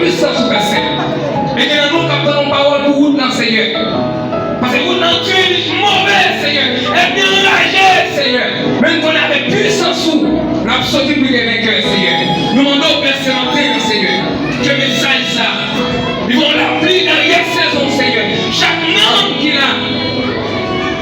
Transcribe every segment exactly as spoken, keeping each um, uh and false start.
Pwisans ou fè senp. Men gen nan nou k ap tann yon pawòl pou wout lan, Senyè. Paske wout lan di, li move, Senyè. Ènmi an raje, Senyè. Men n konnen avèk pwisans ou, n ap soti pli ke venkè, Senyè. Nou mande w vèse nan kè yo, Senyè. Ke mesaj sa, li yon lapli dènye sezon, Senyè. Chak nanm ki la,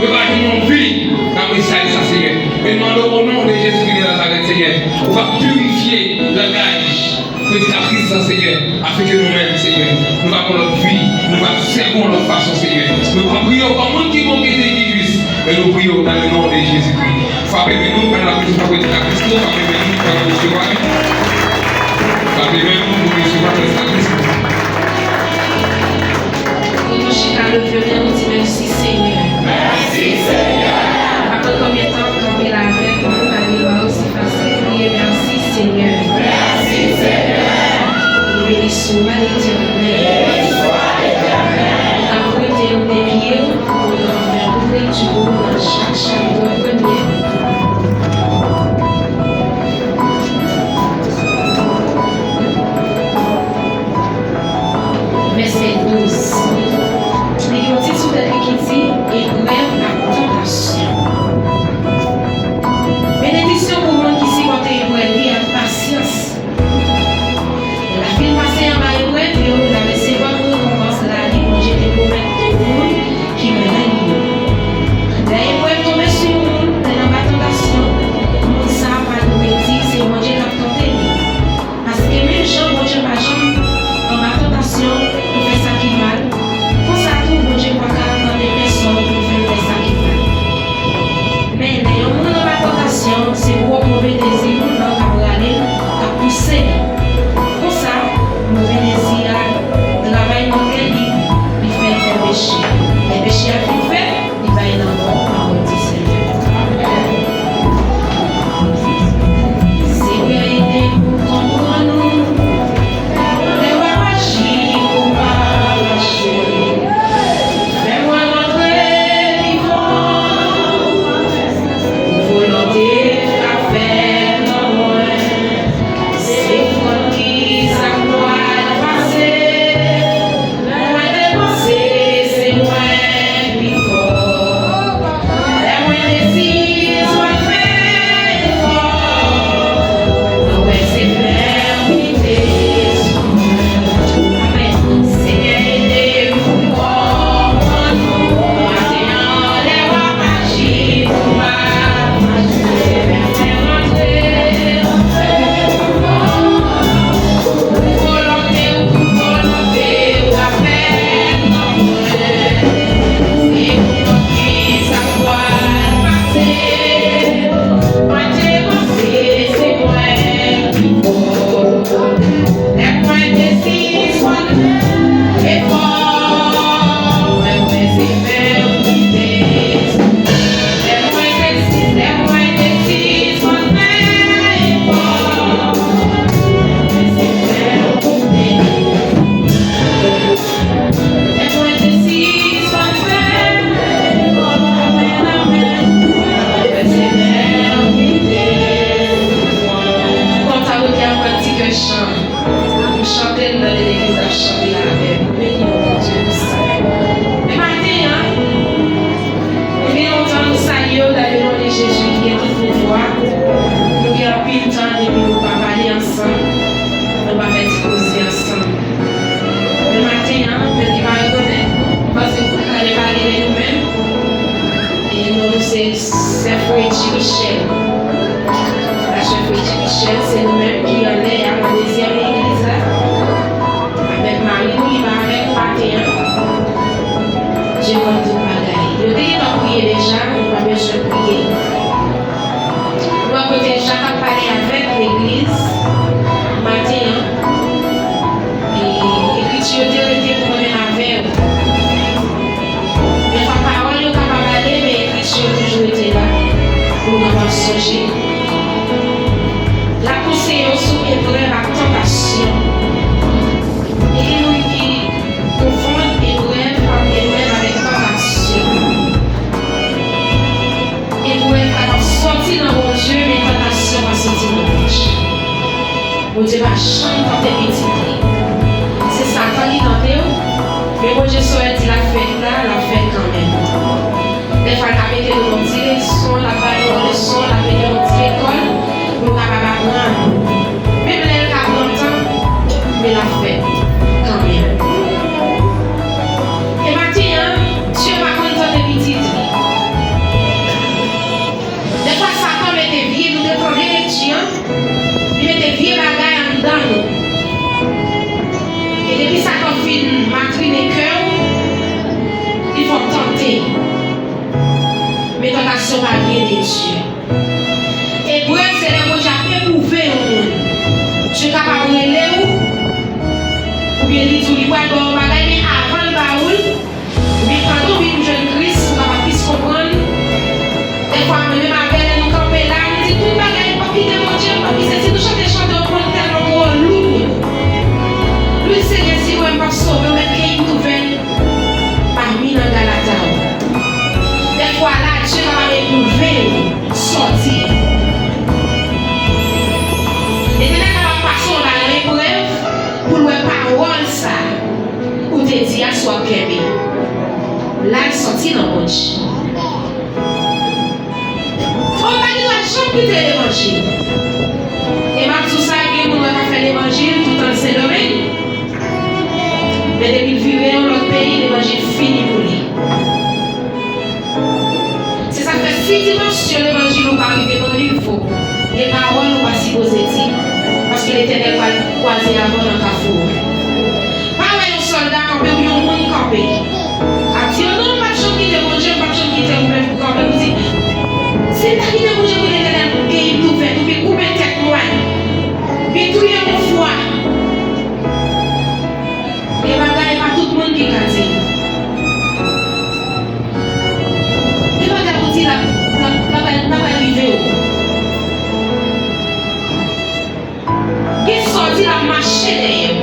yo va jwenn yon vi nan mesaj sa, Senyè. Men n mande w o non de Jezikri de Nazarèt, Senyè. Ou va pirifye langaj predikatris lan, Senyè, afin ke nou menm, Senyè, nou va pran lòt vi, nou va sèvi w yon lòt fason, Senyè. Nou pa priye w kòm moun ki bon, ki jis, men nou priye w nan le non de Jezikri. Frape men nou, pandan n ap resevwa predikatris nou, frape men nou, pandan n ap resevwa li. Frape men nou, pou resevwa predikatris nou. Pou nou chita, leve men nou, di mèsi, Senyè. Mèsi, Senyè. Pa konn konbyen tan w kanpe la avèk nou, malgre ba w se fasil, kriye mèsi, Senyè. Mèsi, Senyè. Li beni swa Letènèl. Beni swa Letènèl. N ap prete nou de pye w pou nou fè kouvèti pou nou nan chak chapit premye. Vèsè douz. Li gen yon tit sou tèt li ki di, Eprèv ak tantasyon. Benediksyon pou moun ki sipòte eprèv li ak pasyans. Lè l ap fin pase anba eprèv yo, l ap resevwa rekonpans lavi Bondye te pwomèt tout moun ki kwè nan li yo. Lè eprèv tonbe sou yon moun, lè l anba tantasyon, moun sa a pa dwe di se Bondye k ap tante li. Paske menm jan Bondye pa janm anba tantasyon pou fè sa ki mal, konsa tou Bondye pa ka tante pèsòn pou fè l fè sa ki mal. Men, lè yon moun anba tantasyon, se pwòp move dezi moun nan k ap rale l, k ap pouse l. Konsa, move dezi a travay nan kè li, li fè l fè peche. Lè peche a fin fèt, li bay lanmò a pawòl di Senyè. Senyè, ede m konprann ou. Lè w ap aji, ou pa aji. Fè mwen rantre vivan. Pou volonte w ka fèt nan mwen. Se ou konn kisa k pral pase. Mwen te panse se mwen ki fò. Lè mwen te sispèk fè efò, mwen wè se frè m ki te sou mwen. Amèn. Senyè, ede m pou m konprann ou. Maten an, lè w ap aji, ou pa aji. Fè m rantre. Konsa, ou te aprann ti kè chan. Pou chante l nan legliz la, chante l avè m. Beni non Bondye pou sa. Men maten an, nou gen lontan nou salye w nan le non de Jezi ki gen tout pouvwa. Nou gen anpil tan depi nou pa pale ansanm, nou pa fè ti koze ansanm. Men maten an, mwen ki pa rekonèt, m panse nou ta pale de nou menm. E non nou se Sè Freddy Michel. Pastè Freddy Michel, se nou menm ki anlè a, nan dezyèm legliz la. Avèk mari nou, li pa avèk nou maten an. Dye konn tout bagay. Yo te gentan priye deja, nou pa bezwen priye. Nou wè kote Jacques ap pale avèk legliz maten an. E ekriti yo te rete pou mwen menm avè w. Defwa pawòl yo kapab ale, men ekriti yo toujou rete la pou nou kapab sonje. L ap konseye w sou eprèv ak tantasyon. E gen moun ki konfonn eprèv, eprèv avèk tantasyon. Eprèv kapab sòti nan Bondye, men tantasyon pa sòti nan Bondye. Bondye pa janm tante pitit li. Men Bondye, sa w di l ap fèt la, l ap fèt kanmenm. Dèfwa, l ka mete nou nan yon ti leson, l ap ba nou yon leson, l ap mete nou yon ti lekòl pou nou kapab aprann. Menm lè l ka pran tan, men l ap fèt kanmenm. E maten an, Dye pa konn tante pitit li. Dèfwa, Satan mete vye, nou te tande lekti an, li mete vye bagay anndan nou. E depi Satan fin matrine kè w, li fè w tante. Men tantasyon pa vyen de Dye. Eprèv se lè Bondye ap epwouve yon moun. Dye kapab rele w, oubyen li di w li pral ba w yon bagay, men avan l ba ou l, oubyen pandan w vin jwenn Kris, ou kapab plis konprann. Dèfwa, mwen menm avè, lè nou kanpe la, nou di tout bagay, m p ap kite Bondye, m p ap kite, si nou chante chante, ou konn tèlman twò lou pou nou. Nou di, Senyè, si mwen m p ap sove, ou mèt keyi m touvè pami nan galata w. Dèfwa, la, Dye kapab epwouve w, sòti. Letènèl kapab pase w nan yon eprèv pou l wè pawòl sa a ou te di a si w ap kenbe. La, l sòti nan Bondye. Ou pa gen dwa janm kite levanjil. E m ap di w sa, gen moun wè k ap fè levanjil toutan l Sendomeng. Men depi l vire yon lòt peyi, levanjil fini pou li. Se sa k fè si dimansyon levanjil ou pa rive nan nivo, gen pawòl ou pa sipoze di, paske Letènèl pral kwaze avè w nan kafou a. Pa wè yon sòlda kanpe oubyen yon moun kanpe. Ap di yo, "Non, m p ap janm kite Bondye, m p ap janm kite ou menm pou kanpe pou di, si m ta kite Bondye pou Letènèl keyi m touvè, oubyen koupe tèt mwen, oubyen touye m yon fwa." Gen bagay pa tout moun ki ka di. Gen bagay ou di la, la, la, la, la pral rive w. Gen sa w di l ap mache dèyè w.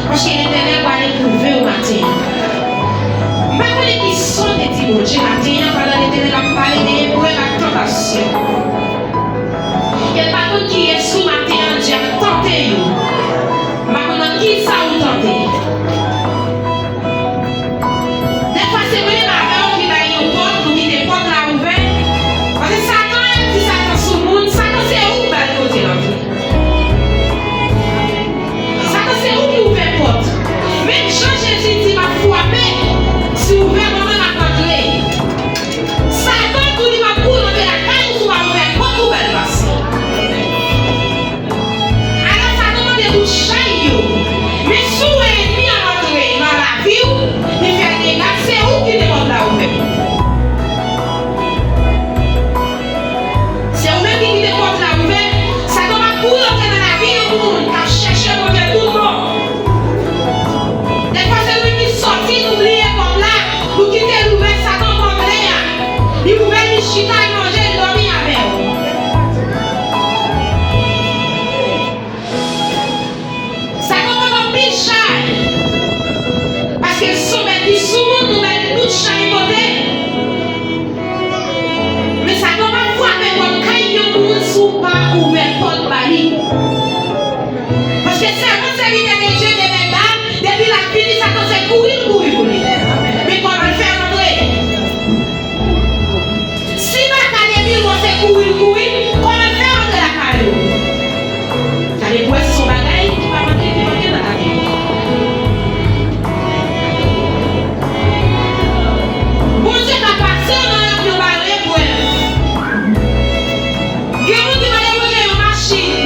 Paske Letènèl pral epwouve w maten an. M pa konnen ki sa w te di Bondye maten an, pandan Letènèl ap pale de eprèv ak tantasyon. E l pa konn kiyès ou maten an Dye ap tante yo. M pa konn nan kisa ou tante. Dèfwa se mwen menm avè w ki bay yon pòt, nou kite pòt la ouvè. Paske Satan, yo di Satan sou moun, Satan se ou k ba l kote l antre. Satan se ou ki ouvè pòt. Menm jan Jezi di, "M ap frape, si w ouvè ban mwen, m ap antre." Satan tou li p ap kouri antre lakay ou si w pa ouvè pòt ou ba l pase. Alò Satan mande bout chay yo. Men si w wè ènmi an antre nan lavi w, li fè dega, se ou ki kite pòt la ouvè. Se ou menm ki kite pòt la ouvè. Satan p ap kouri antre nan lavi yon moun k ap chèche Bondye tout bon. Dèfwa se nou menm ki sòti, nou bliye pòt la, nou kite l ouvè, Satan pran kle a. Li ouvè l, li chita, l manje, l dòmi avè w. Sa konn pran anpil chay. Paske l se yon bèt ki sou moun, nou ba l tout chay pote. Men Satan p ap frape pòt kay yon moun si w pa ouvè pòt ba li. Paske sèvant sèvitè de Dye de bèt la, depi l ap vini, Satan se kouri l kouri pou li. Men kòman l fè rantre? Si baka depi l wè se kouri l kouri, kòman l fè rantre lakay ou? Gade pou wè si se yon bagay ki pa manke, ki manke nan lavi w. Bondye ka pase w nan yon, yon bagay eprèv. Gen moun ki mande Bondye yon machin.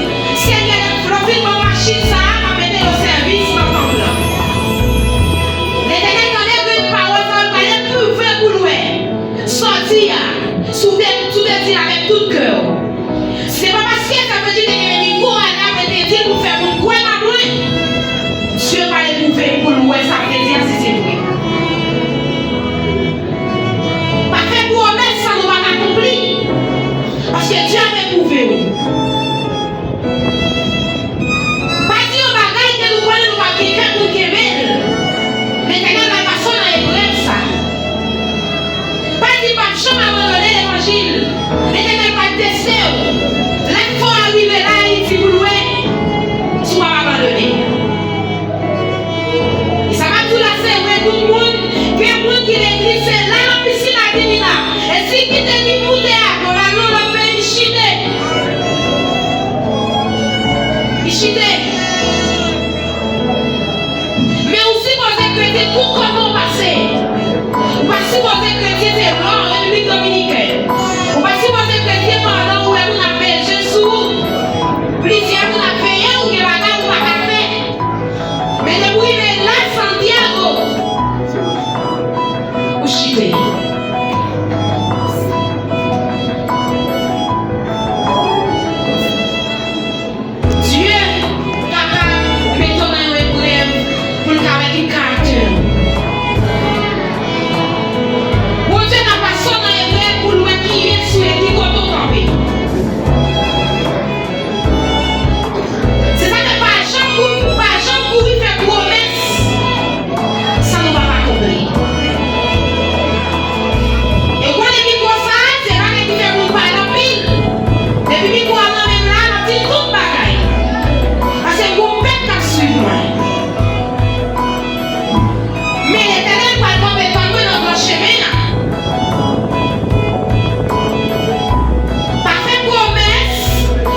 Senyè, lè w fin ban m machin sa a, m ap mete l o sèvis nan tanp lan. Chite. Men ou sipoze kredi tout kote w pase. Ou pa sipoze kredi se lò Repiblik Dominikèn. Ou pa sipoze kredi pandan ou wè moun ap veje sou ou. Plizyè moun ap veye ou, gen bagay ou pa ka fè. Men depi w rive la, Santiago, ou chite. Dye kapab mete w nan yon eprèv pou l ka wè ki karaktè w. Bondye ka pase w nan eprèv pou l wè kiyès ou ye, ki kote w kanpe. Se sa k fè pa janm kou-, pa janm kouri fè pwomès san nou p ap akonpli. E w konnen mikwo sa a, se bagay ki fè moun pale anpil. Depi mikwo a nan men m la, m ap di tout bagay. Paske m gon pèp k ap swiv mwen. Men Letènèl pral kanpe tann mwen nan gran chemen an. Pa fè pwomès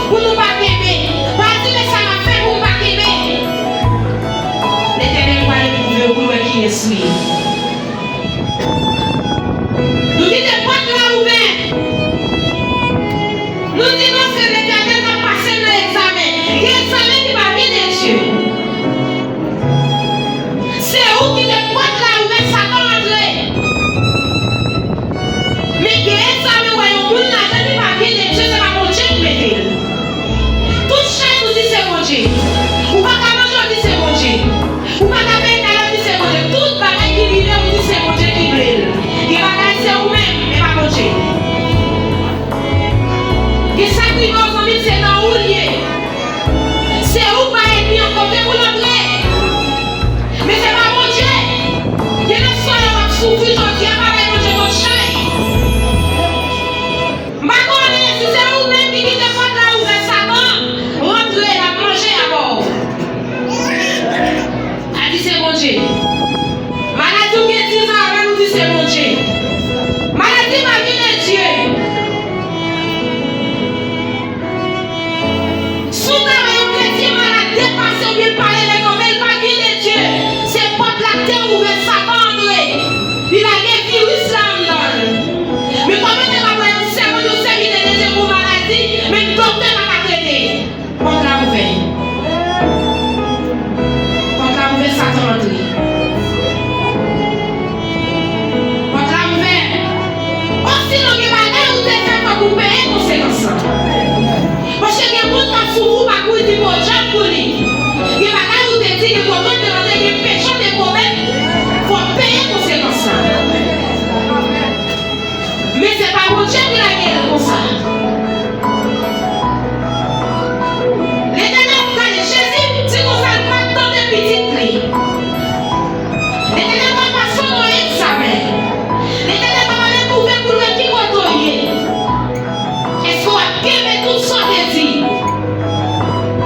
pou nou pa kenbe. Pa di, men sa m ap fè pou m pa kenbe. Letènèl pral epwouve w pou l wè kiyès ou ye. Nou kite pòt la ouvè. Nou di non, se Letènèl k ap pase n nan egzamen. Gen egzamen ki pa vin de Dye. Se ou ki kite pòt la ouvè, Satan antre. Men gen egzamen w wè yon moun ladan li pa vin de Dye, se pa Bondye ki mete l. Tout chay nou di se Bondye. Ou pa ka manje, w di se Bondye. Ou pa ka peye kay la, w di se Bondye. Tout bagay ki rive w, w di se Bondye ki vle l. Gen bagay se ou menm, e pa Bondye. Gen sa k rive w, zanmi m, se nan ou l ye. Se ou k bay ènmi an kote pou l antre. Men se pa Bondye. Gen lè swa w ap soufri jodi a, pa bay Bondye tout chay. M pa konnen si se ou menm ki kite pòt la ouvè, Satan rantre, l ap manje avè w. Al di se Bondye. Maladi w gen diz an avè l, ou di se Bondye. Maladi pa vin de Dye. Si w ta wè yon kretyen malad depase oubyen l pa leve kanpe, l pa vin de Dye. Se pòt la k te ouvè, Satan antre. Li lage viris la anndan l. Men kòm yo te kapab yon sèl Bondye, yon sèl ki te dezye pou maladi, menm doktè pa ka trete. Pòt la ouvè. Pòt la ouvè, Satan antre. Pòt la ouvè. Osinon gen bagay ou te fè, fòk ou peye konsekans lan. Paske gen moun k ap soufri, ou pa kouri di podyab pou li. Gen bagay ou te di, gen kote w te rantre, gen peche w te komèt, fò w peye konsekans lan. Men se pa Bondye ki lage l konsa. Letènèl gade Jezi di konsa, l pa t tande pitit li. Letènèl pral pase w nan egzamen. Letènèl pral epwouve pou l wè ki kote w ye. Èske w ap kenbe tout sa w te di?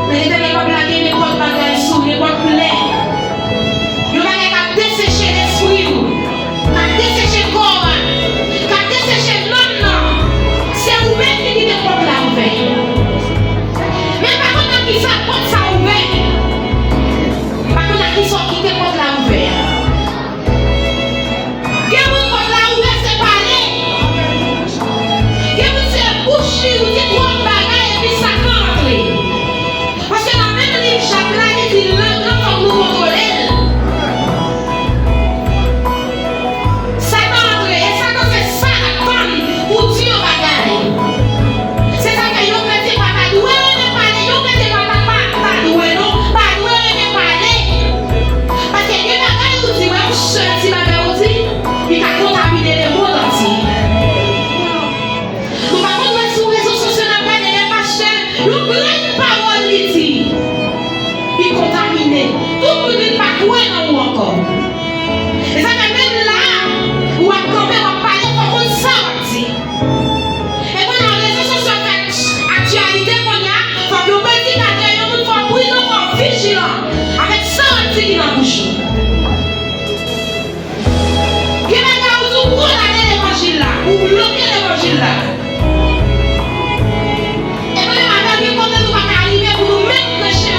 Men Letènèl p ap lage nenpòt bagay sou w, nenpòt plè. Yon bagay k ap deseche lespri w, k ap deseche kò w la, k ap deseche nanm nan. Se ou menm ki kite pòt la ouvè. Men m pa konn nan kisa pòt sa ouvè. M pa konn nan kisa w kite pòt la ouvè a. Gen moun pòt la ouvè se pale. Gen moun se bouch li, ou di twòp bagay epi Satan antre. Paske nan menm liv Jak la, li di lang lan fòk nou kontwole l. Satan antre, e Satan se sa l ap tann pou di yon bagay. Se sa k fè yon kretyen pa ta dwe renmen pale, yon kretyen pa ta, pa ta dwe non, pa dwe renmen pale. Paske gen bagay ou di, wè yon sèl ti bagay ou di, li ka kontamine lemonn antye. Nou pa konn wè sou rezo sosyo n ap gade lè pastè, yon grenn pawòl li di, li kontamine. Tout moun vin pa kwè nan ou ankò. E sa fè menm la, ou ap kanpe, w ap pale, fò w konn sa w ap di. E kounye a, rezo sosyo fè aktyalite kounye a, fòk yon predikatè, yon moun fò pridan, fò vijilan avèk sa w ap di ki nan bouch ou. Gen bagay ou di ou kondane levanjil la, ou bloke levanjil la. E kounye a, gen kote nou pa ka rive pou nou menm preche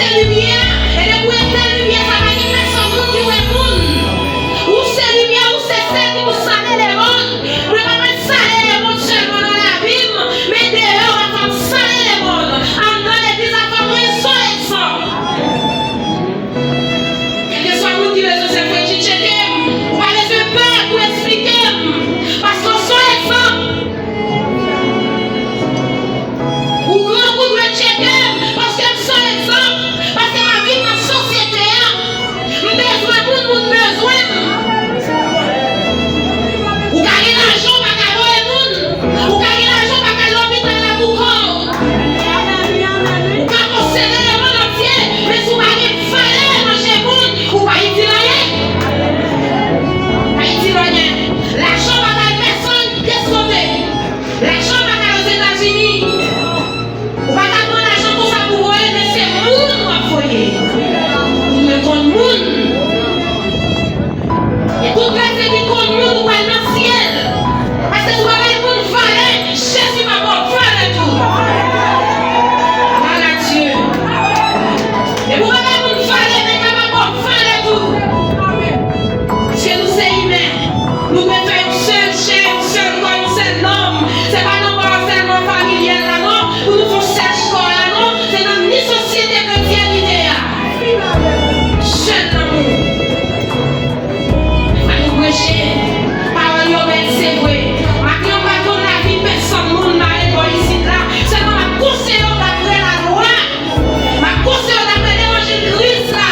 Limyè, e depi w etèn limyè sa, pa gen pèsonn moun ki wè moun. Ou se limyè, ou se sèl ki pou sale lemonn. Mwen pa mèt sale lemonn sèlman nan lavi m, men deyò a fò m sale lemonn. Anndan legliz la fò m rezon egzanp. Kèlkeswa moun ki bezwen se frè Tchitcheke m, ou pa bezwen pè pou eksplike m. Paske w se yon egzanp. Ou grangou dwe tcheke m, paske m se yon egzanp. Paske m ap viv nan sosyete a. M bezwen moun, moun bezwen m. Ou ka gen lajan, ou pa ka voye moun. Ou ka gen lajan, ou pa ka al lopital la pou kò w. Ou ka posede lemonn antye, men si w pa gen valè nan je moun, ou pa itil anyen. Ou pa itil anyen. Lajan pa ka al pèsonn pyès kote. Lajan pa ka al Ozetazini. Ou pa ka pran lajan konsa pou voye, men se moun w ap voye. Ou dwe konn moun. E tout kretyen ki konn moun, ou pral nan syèl. Paske si w pa bay moun valè, Jezi p ap ba w valè tou. Gloire à Dieu. Depi w pa bay moun valè, men l p ap ba w valè tou. Paske nou se imen. Nou dwe fè yon sèl chè, yon sèl kò, yon sèl nanm. Se pa nan pa sèlman familyal la non, pou nou fè yon sèl kò la non. Se nan ni sosyete kretyènite a. Sèl lanmou. Fò nou preche. Pawòl yo bèl, se vre. Maten an, m pa konn lavi pèsonn moun, m ale bò isit la. Sèlman m ap konseye w daprè lalwa. M ap konseye w daprè levanjil Kris la.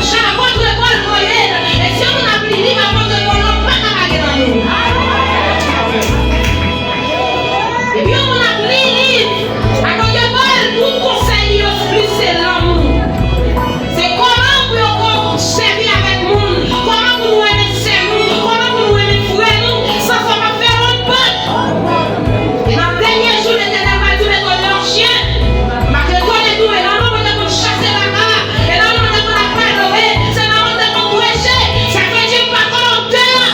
Jan apot Pòl voye l. E si yon moun ap li liv apot Pòl, w pa ka pa gen lanmou. Epi yon moun ap li liv apot Pòl, tout konsèy li yo plis se lanmou. Se kòman pou yo ko-, sèvi avèk moun, kòman pou nou renmen sè nou, kòman pou nou renmen frè nou, san sa p ap fè wonn pòt. E nan dènye jou, Letènèl va di, "Mete w deyò, chyen." M ap retounen tou, e nan moman te konn chase baka, e nan moman te konn ap adore, se nan moman te konn preche, sa fè Dye pa konn otè a.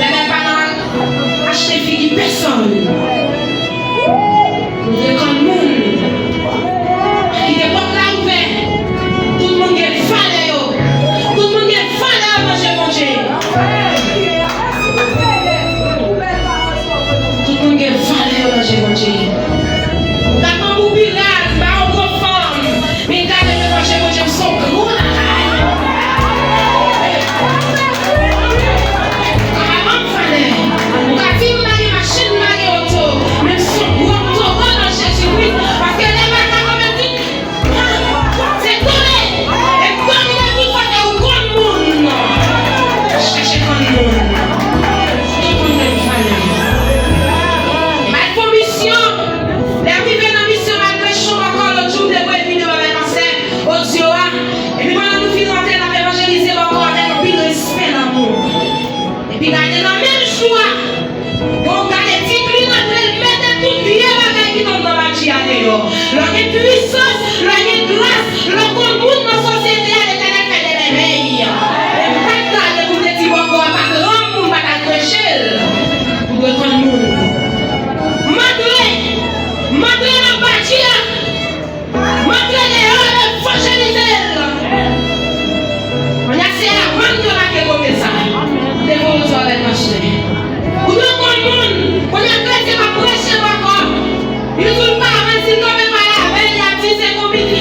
Letènèl pa nan achte figi pèsonn. Nou dwe konn moun. Pa kite pòt la ouvè. Tout moun gen valè yo. Tout moun gen valè yo nan je Bondye. Tout moun gen valè yo nan je Bondye. Ou ka tankou Pilat, ba yon gwo fanm. Men gade devan je Bondye, m se yon gwo lakay. Ou ka pa ban m valè. Ou ka di m pa gen machin, m pa gen oto. Men m se yon gwo toro nan Jezikri. Paske lè baka kanmenm di, se tande. E m domine tout kote ou konn moun. Chèche konn moun. Tout moun gen valè. M al fè misyon. Lè m rive nan misyon, m al preche ankò lòt jou, m te voye videyo a bay pastè. Odyo a. Epi pandan nou fin rantre, n ap evanjelize bò kò avèk anpil respè, lanmou. Epi gade nan menm jou a, bon, gade ti klin antre, l mete tout vye bagay ki t anndan badji a deyò. Lè w gen pwisans, lè w gen gras, lè w konn moun nan sosyete a, Letènèl fè de mèvèy. E m pa t gade pou m te di bò kò a pa granmoun, pa t al preche l. Ou dwe konn moun. M antre, m antre nan badji a. M antre deyò, m evanjelize l. Kounye a se avan m te make kote sa. M te voye w sou avèk pastè. Ou dwe konn moun. Kounye a kretyen k ap preche bò kò. Li di w l pa vann, si l kanpe pale avè l, y ap di se konbit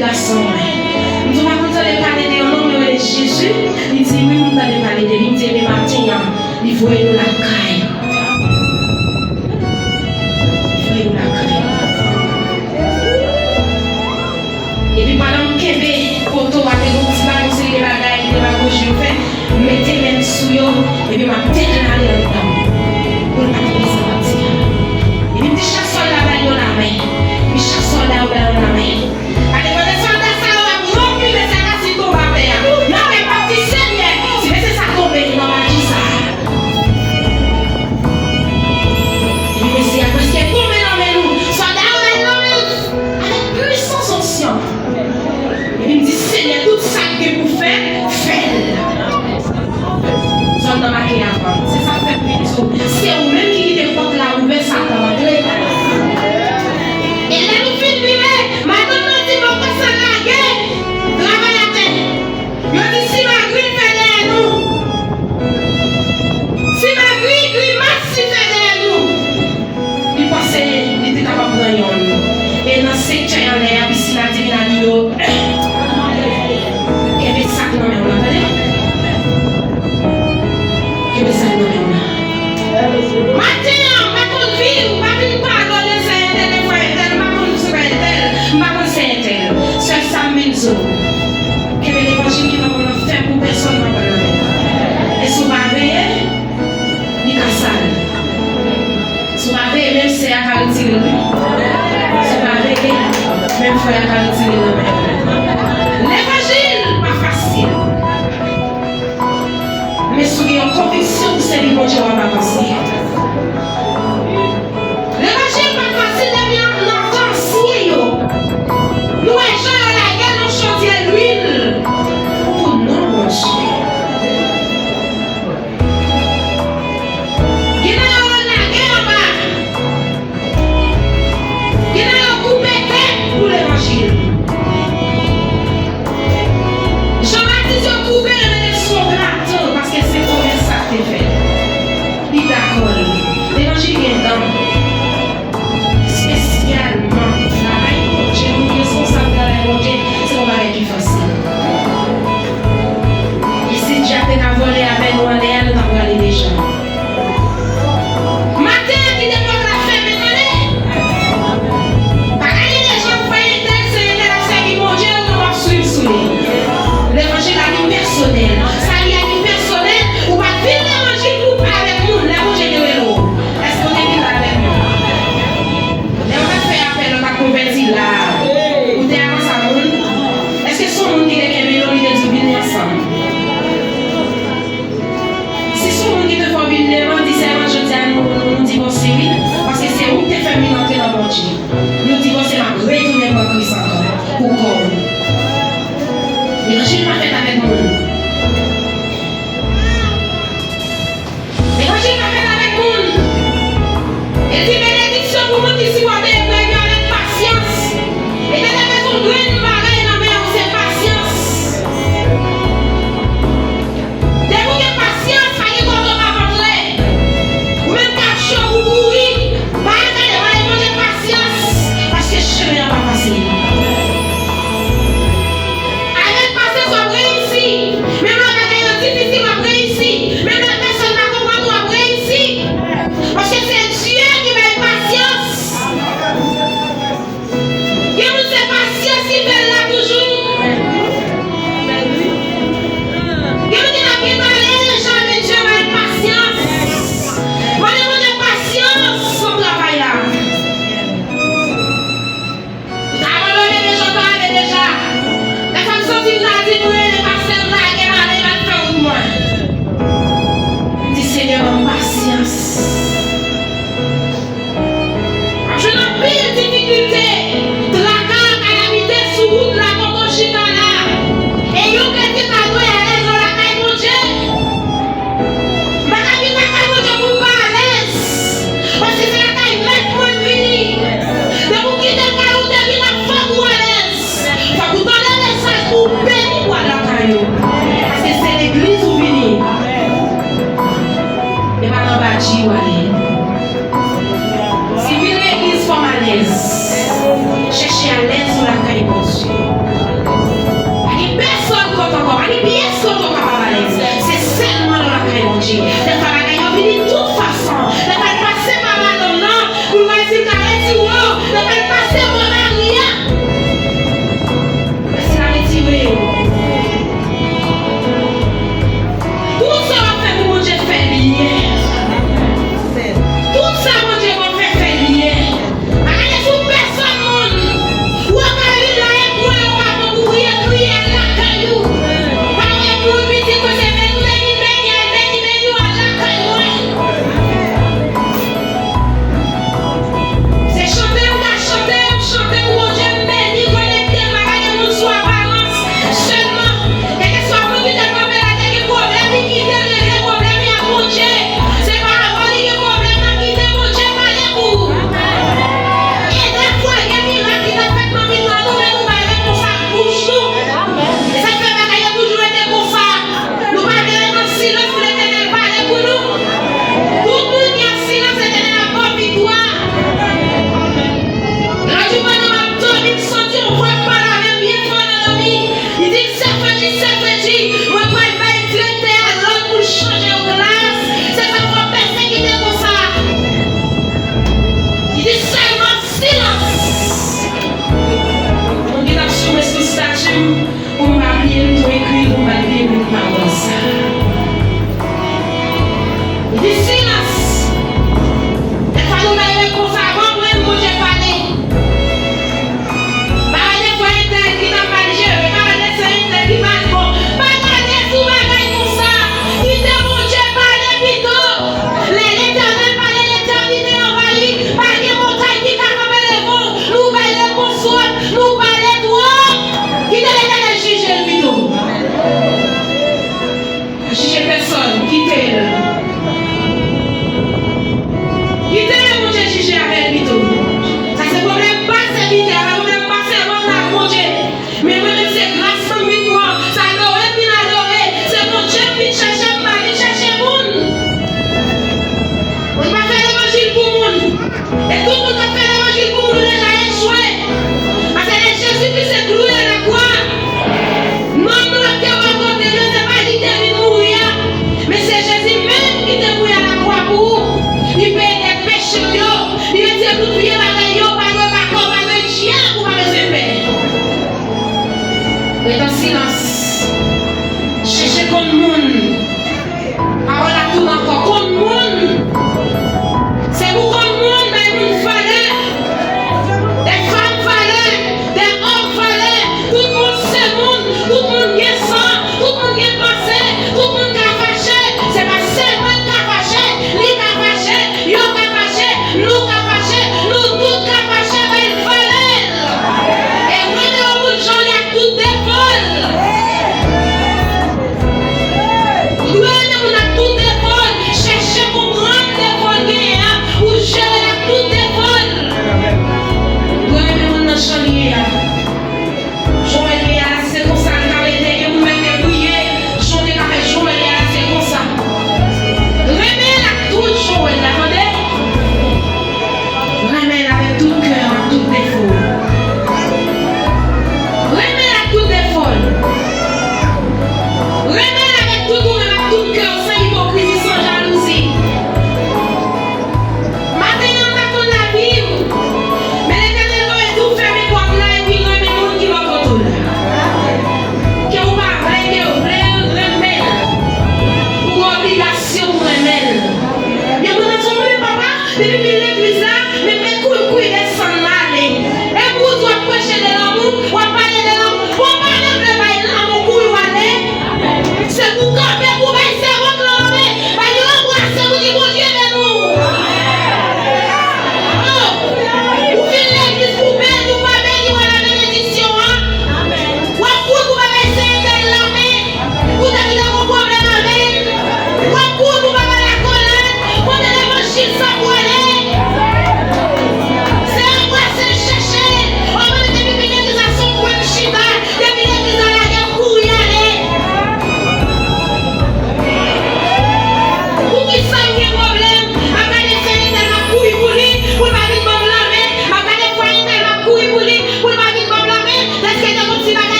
Gason mwen. M di w pa konn tande pale de yon nonm yo rele Jezi? Li di wi, m tande pale de li. M di ebyen maten an, li voye nou lakay. Li voye nou lakay. Epi pandan m kenbe poto a, te gen yon ti bagay, yon seri de bagay, demagoji yo fè, m mete men m sou yo, epi m ap deklare anndan m pou l pa kenbe sa m ap di a. Epi m di chak sòlda ba l yon lamen. Epi chak sòlda yo ba l yon lamen. Gade pandan sòlda sa yo ap rompi, mesye a ka di tonbe atè a. Nan kè m ap di Senyè, si mesye sa tonbe, ki nan maji sa a? Epi mesye a prèske tonbe nan men nou. Sòlda yo ba l lanmen avèk pwisans onksyon. Epi m di, Senyè, tout sa k gen pou fèt, fè l. Zòn nan make avan. Se sa k fè m vin di w, se ou menm ki kite pòt la ouvè, Satan antre. E lè nou fin vire, madanm nan di m ankò sa lage travay atè. Yo di si magri l fè dèyè nou. Si magri grimas li fè dèyè nou. Li panse li te kapab pran yonn. E nan sektè anlè a, pisin la di vin anime w. Kenbe sa k nan men w lan, tande. Kenbe sa k nan men w lan. Maten an, m pa konn vin, m pa vin padone sè entèl e frè entèl, m pa konn se pa entèl, m pa konn se entèl. Sèl sa m vin di w. Kenbe levanjil ki pa konn ap fè pou pèsòn nan pran nan men. E si w pa veye, li ka sal. Si w pa veye, menm sè a ka retire l, wi. Si w pa veye, menm frè a ka retire l nan men w. Levanjil pa fasil. Men si w gen yon konviksyon pou sèvi Bondye, w ap avanse. Levanjil pa fasil depi nan, nan tan ansyen yo. Nou wè jan yo lage nan chodyè lwil pou non Bondye. Gen nan yo lage anba. Gen nan yo koupe tèt pou levanjil. Jan Batis yo koupe, yo mete sou yon plato, paske se komès sa k te fèt. Li dakò l. Levanjil gen dan. Espesyalman, travay Bondye, moun ki responsab travay Bondye, se yon bagay ki fasil. E si dyab te ka vole avè nou anlè a, nou ta prale deja. Maten an, kite pòt la fèmen, tande. Pa gade deja frè entèl, sè entèl ap sèvi Bondye, ou menm w ap swiv sou li. Levanjil la li pèsonèl. Sali a li pèsonèl. Ou pa t vin levanjil pou avèk moun, lè Bondye te rele w. Èske w te vin la avèk moun? Lè yo t ap fè apèl, yo t ap konvèti la. Ou te avanse a moun? Èske se yon moun ki te kenbe l, li te di w vini ansanm? Si se yon moun ki te fè w vin devan, di sèlman jodi a nou, nou, nou divòse wi. Paske se ou ki te fè m vin antre nan Bondye. Nou divòse, m ap retounen pran Kris ankò pou kò w. Levanjil pa fèt avèk moun. Levanjil pa fèt avèk moun. E di benediksyon pou moun ki sipòte eprèv yo avèk pasyans. E te leve sou grenn bagay nan men w, se pasyans. Depi w gen pasyans, pa gen kote w p ap antre. Ou menm k ap cho pou kouri, pa gade, mande Bondye pasyans.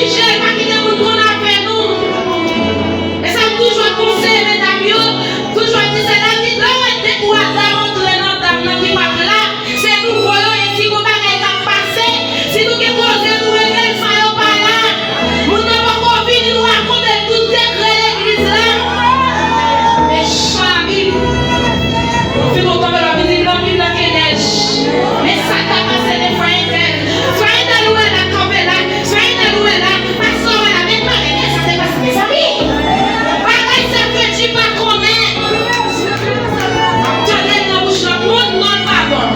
Jel pa kite moun konn afè nou. E sa m toujou ap konseye medam yo, toujou ap di se lè ki lè w wè de twa dam antre nan dam nan ki p ap la, se nouvo yo ye, si gon bagay k ap pase, si nou gen koze nou regle l san yo pa la. Moun nan poko vini, nou rakonte l tout sekrè legliz la. Mechan Labib. Ou fin ou kanpe la, vin di, "Blan vin nan kenèj." Men sa k ta pase de frè entèl. Frè entèl ou wè la kanpe la. Frè entèl ou wè la. Pastè ou wè la. Men bagay sa te pase, mezanmi. Bagay sa Fredi pa konnen. M ap tande l nan bouch lòt moun, non l pa bon.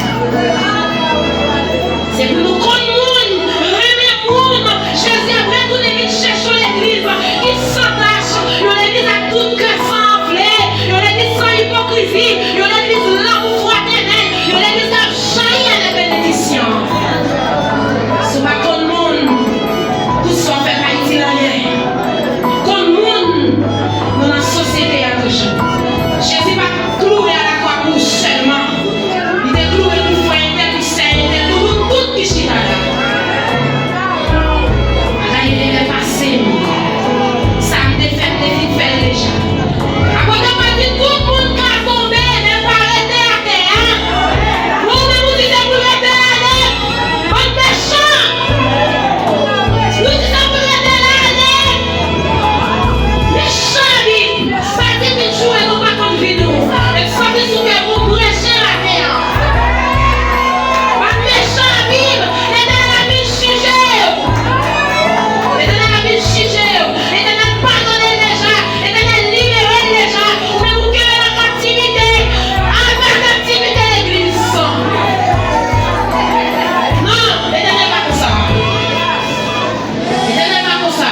Se pou nou konn moun, renmen moun. Jezi ap retounen vin chèche yon legliz ki san tach, yon legliz ak tout kè san anfle, yon legliz san ipokrizi, yon legliz lanmou fratènèl, yon legliz k ap jayi avèk benediksyon. Si w pa konn moun, tout sa w fè pa itil anyen. Konn moun, nou nan sosyete a toujou. Jezi pa t kloure a lakwa pou ou sèlman. Li te kloure pou frè entèl, pou sè entèl, pou nou tout ki chita la. Bagay yo te pase m. Sa m te fè, m te fin fè l deja. Apre sa, mwen di tout moun ka tonbe, men pa rete atè a. Ou menm ou di se pou rete ale. Bann mechan. Nou di se pou rete la ale. Mechan Labib. Sa di vin joure nou pa konn vi nou. E sa di sou kè pou preche maten an. Bann mechan Labib, Letènèl ap vin jije yo. Letènèl ap vin jije yo. Letènèl padone l deja. Letènèl libere l deja. Ou menm ou kenbe nan kaptivite. Al ba kaptivite legliz. Non, Letènèl pa konsa. Letènèl pa konsa.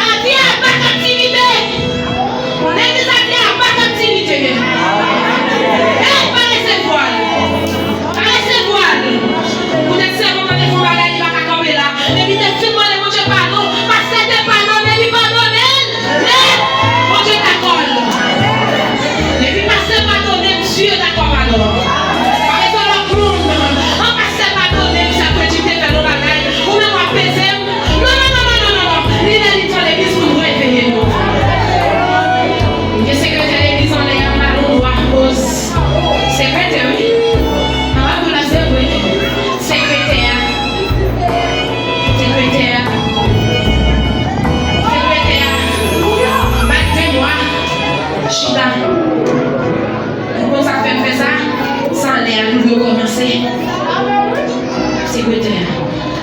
Ap di aba kaptivite. Legliz ap di aba kaptivite. Ey, pa resevwa l. Pa resevwa l. Poutèt sèvant lan te fè yon bagay, li pa ka kanpe la. Depi te fin mande Bondye padon, pastè te padone, li padone l. Men, Bondye dakò l. Depi pastè padone, Bondye dakò padon. Pa bezwen lòt moun. An pastè padone m, sa Fredi te fè l yon bagay. Ou menm w ap peze m. Non, non, non, non, non, non, non. Li lè li tan legliz pou n reveye nou. M gen sekretè legliz anlè a, m ba l yon lwa poz. Sekretè, wi. Anba kou la, se vre. Sekretè a. Sekretè a. Sekretè a. M ba l de mwa. Chita. Ou konn sa k fè m fè sa? Se anlè a pou l rekòmanse. Sekretè a.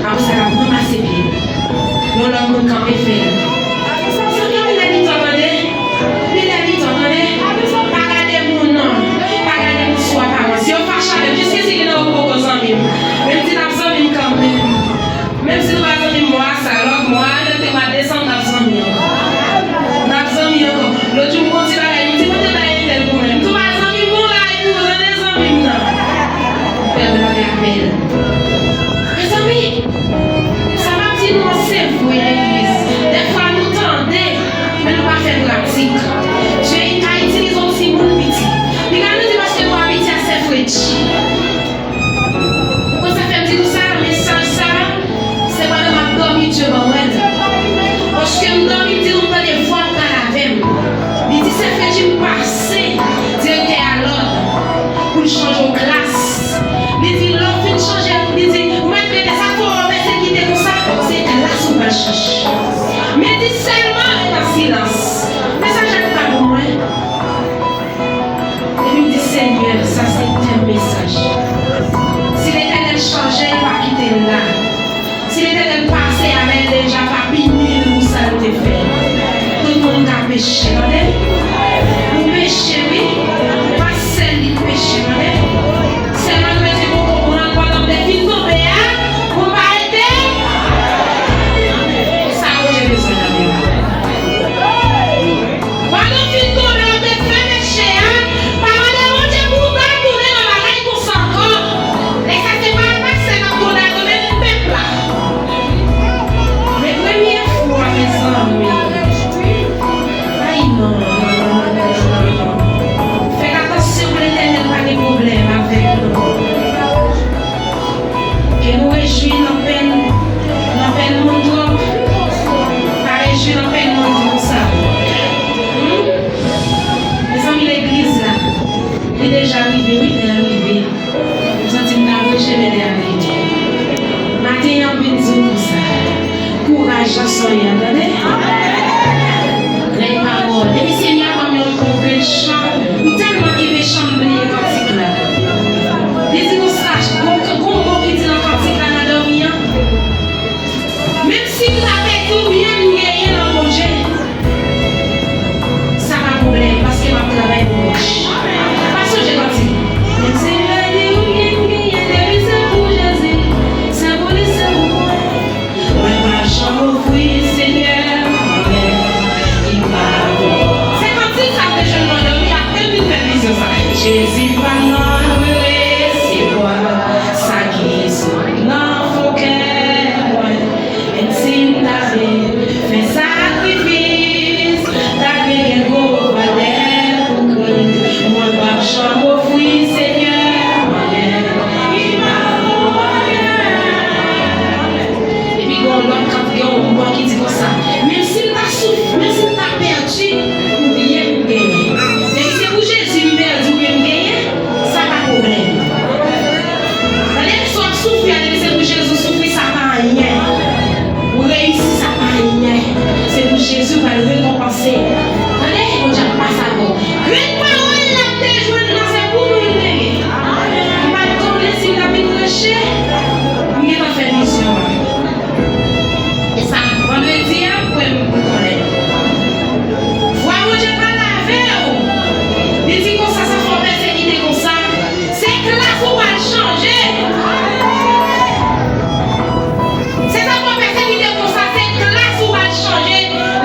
Apre sa, l ap ranmase pye l. Yon lòt moun kanpe fè l. Zanmi, li lè li tan, tande. Li lè li tan, tande. Pa gade moun, non. Pa gade moun sou aparans. Yo fache avè m. Jiskaske gen nan yo poko zanmi m. Men m di n ap zanmi m kanmenm. Menm si nou pa zanmi m mwa sa, lòt mwa, mete mwa desanm, n ap zanmi ankò. N ap zanmi ankò. Lòt jou, m gon ti bagay, m di, "Pote bay entèl pou mwen." M tou pa zanmi m, gon bagay pou ou, tande zanmi m nan. Fè m lòt apèl. Mezanmi, sa m ap di nou an, se vre, legliz. Dèfwa, nou tande, men nou pa fè pratik. Dye ka itilize yon timoun piti. Li ka vin di, "Paske nou abitye a sè Fredi." Ou konn sa fè m di nou sa, mesaj sa, se pandan m ap dòmi Dye ban mwen l. Paske m dòmi, m di nou m tande vwa l pale avè m. Li di, "Sè Fredi, m pase direktè a lòd pou l chanje w klas." Li di, "Lè w fin chanje," li di, "ou mèt rete, sa k fè w pèsekite konsa, se klas ou pral chanje." Men di sèlman ret an silans. Mesaj la pa pou mwen. Epi m di, "Senyè, sa se tèm mesaj. Si Letènèl chanje l, pa kite l la. Si Letènèl pase avè l deja, pa pini l pou sa l te fè." Tout moun ka peche, tande. Ou peche, wi. Pa sèl li k peche, tande. Sèlman nou bezwen pou konprann pandan m te fin tonbe a, pou m pa rete. E sa Bondye bezwen nan vi w. Soufri, ale, se pou Jezi w soufri, sa pa anyen. Ou reyisi, sa pa anyen. Se pou Jezi w pral rekonpanse. Tande, Bondye ap pase avè w. Grenn pawòl l ap te jwenn nan, se pou nou l te ye. M pa t konnen si l t ap vin preche. M gentan fè vizyon an. E sa, vandredi a, pou m konnen. Vwa Bondye pale avè w. Li di konsa, sa fè w pèsekite konsa. Se klas ou pral chanje. Se sa fè w pèsekite konsa, se klas ou pral chanje.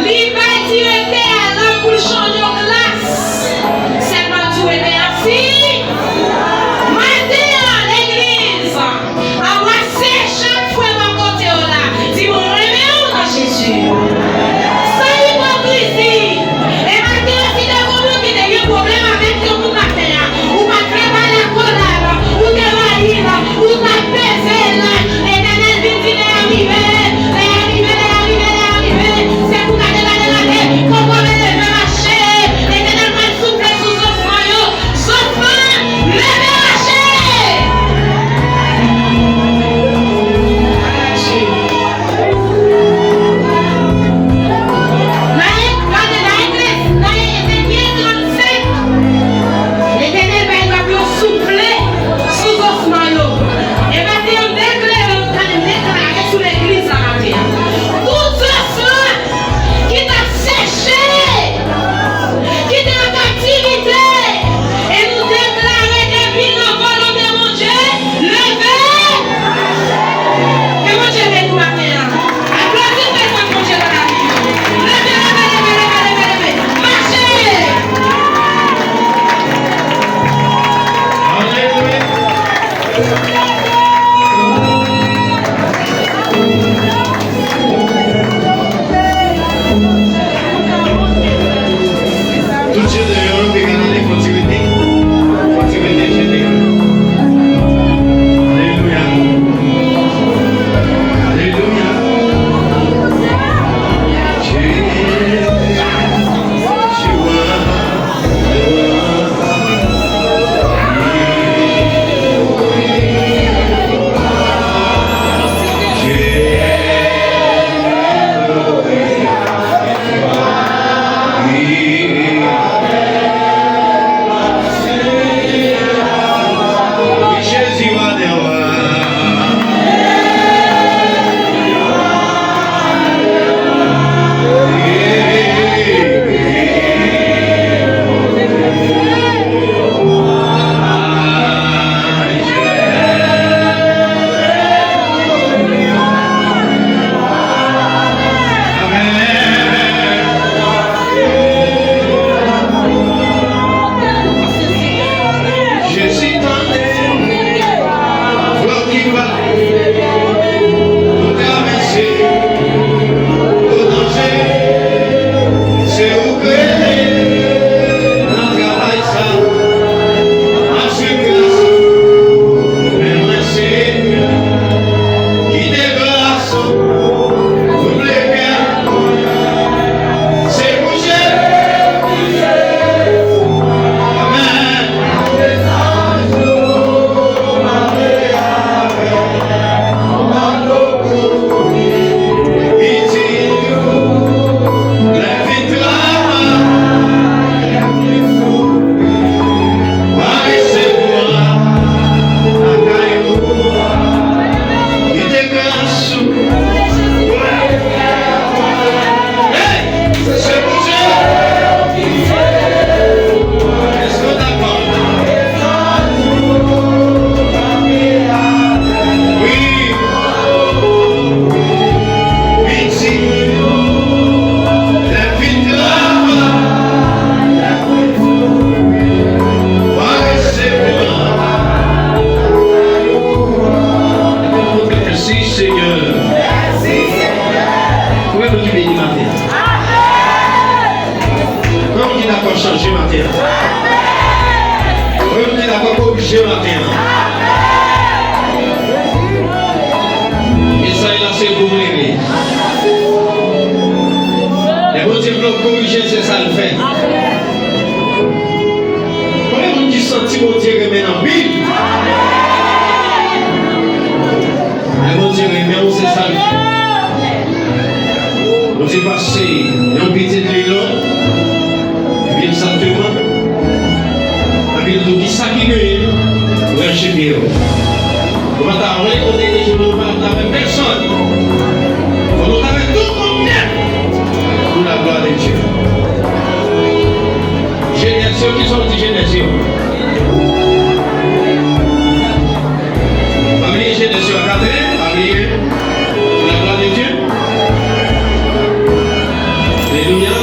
Li bay direktè a lòd pou l chanje w klas. Sèlman di w, ebyen, ansi, maten an, legliz. Anbrase chak frè bò kote w la. Di, "Mwen renmen w nan Jezi." San ipokrizi. E maten an, si te gon moun ki te gen pwoblèm avèk yon moun maten an, ou pa t vle pale ak Ronald, ou te rayi l, ou t ap peze l, Letènèl vin di, "Lè a rive, lè a rive, lè a rive, lè a rive." Se pou gade, gade, gade, kòman w leve mache. Letènèl pral soufle sou zòfman yo. Zòfman, leve mache! Nan e, gade, nan Eklezi, nan Ezekyèl trannsenk, Letènèl bay lòd pou yo soufle sou zòfman yo. E maten an, m deklare, gade, m deklare sou legliz la maten an. Tout zòfman ki t ap seche, ki te an kaptivite, e nou deklare depi nan volonte Bondye, leve! Ke Bondye beni w maten an. Aplodi prezans Bondye nan lavi w. Leve, leve, leve, leve, leve, leve. Mache! Alelouya! Tout je deyò, nou te ka tande, fò ti rete. Fò ti rete, je deyò. Alelouya. Alelouya. Je, je vois. Jezi tande vwa ki pale pou travèse o danje. Se ou k rele nan travay sa. Aswe gras ou, men mwen Senyè, kite gras ou double kè mwen. Se pou Jezi. Amèn. Mèsi, Senyè. Konbyen moun ki beni maten an? Konbyen moun ki dakò chanje maten an? Konbyen moun ki dakò korije maten an? Mesaj la se pou ou, legliz. Lè Bondye vle w korije, se sa l fè. Konbyen moun ki santi Bondye renmen n anpil? Bondye pase yon pitit li lòt, epi egzakteman, anpil tou, kisa ki genyen, branche pye w. Nou pa ta vle kote ke nou pa ta avèk pèsòn. Fò nou ta avèk tout moun nèt pou la gloire de Dieu. Jenès yo, kisa w di jenès yo? Pa bliye jenès yo a katrè, pa bliye. Pou la gloire de Dieu. Alelouya.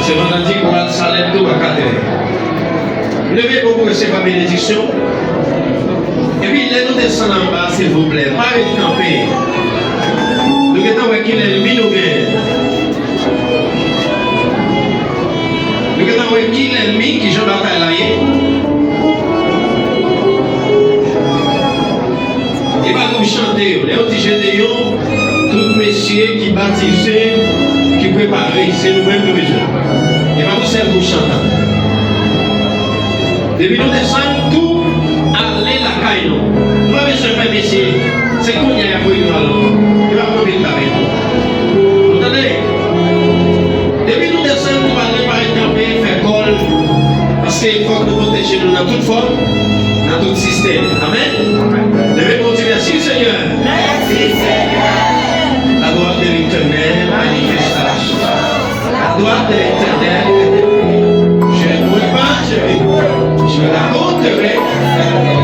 Se vandredi pou al salèt tou a katrè. Leve pou w resevwa benediksyon. Epi lè nou desann anba, silvouplè, pa ret kanpe. Nou gentan wè ki lènmi nou genyen. Nou gentan wè ki lènmi, ki jan batay la ye. E pa gwoup chante yo. Lè yo di Jedeyon, tout mesye ki batize, ki prepare, se nou menm nou bezwen. E pa pou sèl gwoup chantan. Depi nou desann, tou ale lakay nou. Nou pa bezwen fè mesye. Se kounye a y ap voye nou al. Yo ap kanpe l avè nou. Nou tande? Depi nou desann, nou pa dwe parèt kanpe, fè kòl. Paske fòk nou pwoteje nou nan tout fòm, nan tout sistèm. Amèn? Leve pou w di, mèsi, Senyè. Mèsi, Senyè. La gloire de l'Éternel, manifestation. La gloire de l'Éternel, je ne mourrai pas, je vais, je raconterai.